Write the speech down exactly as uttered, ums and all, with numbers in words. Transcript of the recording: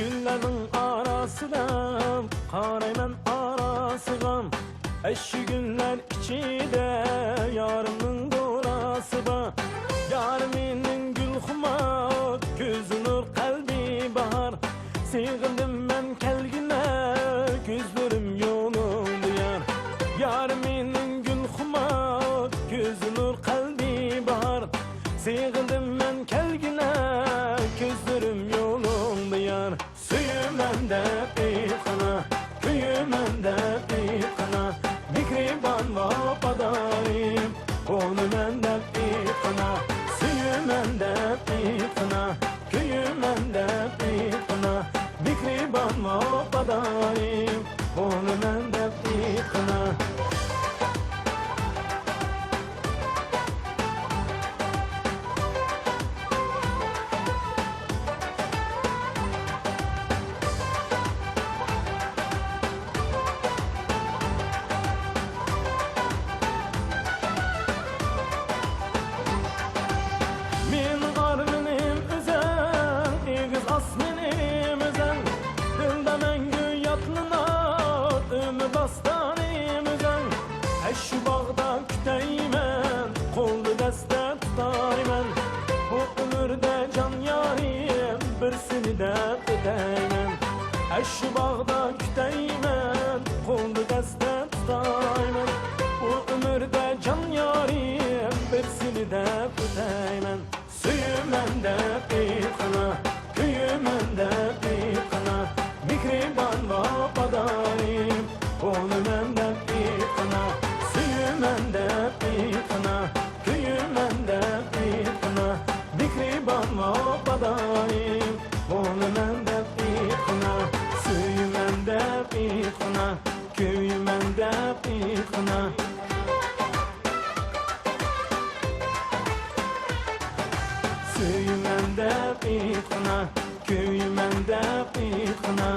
گۈللەرنىڭ ئاراسىدا قارايمەن ئاراسىغا. ئەشۇ گۈللەر ئىچىدە يارىمنىڭ دوراسى بار. يارىم مېنىڭ گۈلخۇمار، كۆزى نۇر، قەلبى باھار. سېغىندىم مەن كەلگىنە، كۆزلىرىم يولۇڭدا يار. يارىم مېنىڭ گۈلخۇمار، كۆزى نۇر، قەلبى باھار. سېغىندىم مەن كەلگىنە، كۆزلىرىم يولۇڭدا يار. سۆيىمەن دەپ ئېيتقىنا، كۆيىمەن دەپ ئېيتقىنا، مېھرىبان ۋاپادارىم، بولىمەن دەپ ئېيتقىنا. سۆيىمەن دەپ ئېيتقىنا، كۆيىمەن دەپ ئېيتقىنا، مېھرىبان ۋاپادارىم، بولىمەن دەپ ئېيتقىنا. مېنىڭ ئارمىنىم ئۆزەڭ، ئېگىز ئاسمىنىم ئۆزەڭ، دىلدا مەڭگۈ يادلىنار ئۆمۈر داستانىم ئۆزەڭ. ئەشۇ باغدا كۈتەيمەن، قولدا دەستە تۇتايمەن. بۇ ئۆمۈردە جان يارىم، بىر سېنى دەپ ئۆتەيمەن. ئەشۇ باغدا كۈتەيمەن، قولدا دەستە تۇتايمەن. بۇ ئۆمۈردە جان يارىم، بىر سېنى دەپ ئۆتەيمەن. سۆيىمەن دەپ ئېيتقىنا، كۆيىمەن دەپ ئېيتقىنا، مېھرىبان ۋاپادارىم، بولىمەن دەپ ئېيتقىنا. سۆيىمەن دەپ ئېيتقىنا، كۆيىمەن دەپ ئېيتقىنا، مېھرىبان ۋاپادارىم، بولىمەن دەپ ئېيتقىنا. سۆيىمەن دەپ ئېيتقىنا، كۆيىمەن دەپ ئېيتقىنا. سۆيىمەن دەپ ئېيتقىنا، كۆيىمەن دەپ ئېيتقىنا،